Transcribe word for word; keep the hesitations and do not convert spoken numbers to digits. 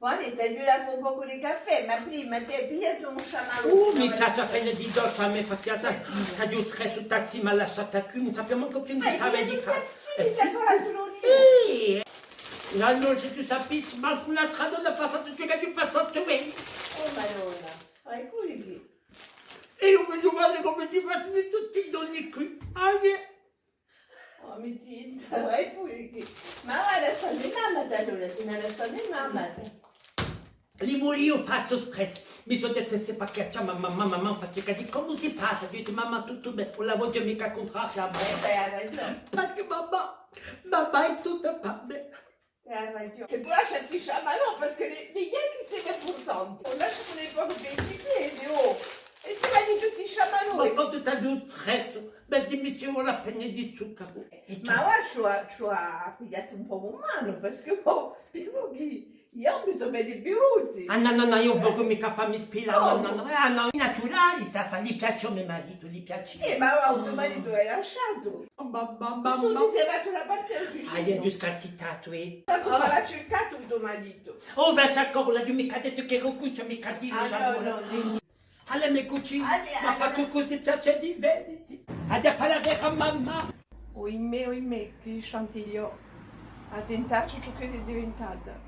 Guarda, t'aghju da fà un pocu di caffè, ma prima tè pigliati un sciamalone. Uh, mi piace appena di dolce à mè, perchè sai, t'aghju stressu, u taxi m'hà lasciata quì, ùn sappiu mancu più induve stava di casa. Eh, sì. Allora, tù sapessi, mancu l'altra donna hà passatu ciò ch'aghju passatu eiu. Oh, Madonna, vai puru quì. È eiu vogliu guardà cumu ti faci tutti i donni quì. Ah, eh. Oh, mi tinta, vai puru quì. Ma guarda, sò di mamma, allora, ti ne sò di mamma. Li vulia fà suspresa. Mi sò detta, sè, perchè chjama mamma, mamma, perchè chì dì, cumu si passa? Dicu, mamma, tuttu bè, ùn la vogliu micca cuntrarià, ma... Eh, bè, hà ragiò. Perchè mamma, mamma hè tutta per mè. Eh, hà ragiò. Sè tù lasci sti sciamalò, perchè li, li ghjè chì sò impurtanti. Ùn lasci un pocu per i piedi, oh. È ti vedi tutti i sciamalò. Ma quantu t'aghju stressu, bè, dimmi ci vole appena di zuccaru. Ma avà ci vole, ci vole à pigliatti un pocu in manu, perchè, oh, dicu chì eiu mi sò bè di pirutti. Ah, nò, nò, nò, eiu ùn vogliu micca fà mi spillà, nò, nò, nò. Ah, nò, naturali, sta fà, li piaci à me maritu, li piaci. Eh, ma avà u to maritu l'hai lasciatu. Mamma, mamma, mamma. Tù ti sè fattu da parte, o Cicinu? Ah, eiu aghju scalzittatu, eh. Tantu, ah, l'hà circatu u to maritu. Oh, ma sè, ancora, l'aghju micca dettu chì era quì, ci hè micca à dì, ah, nò, nò, nò. Allez, mè cucina, m'hà fattu cusì piacè di vedeti. Aghju da fà a vera mamma. Oimè, oimè, chì sciantigliò. Hà tentatu ciò ch'ella hè diventata.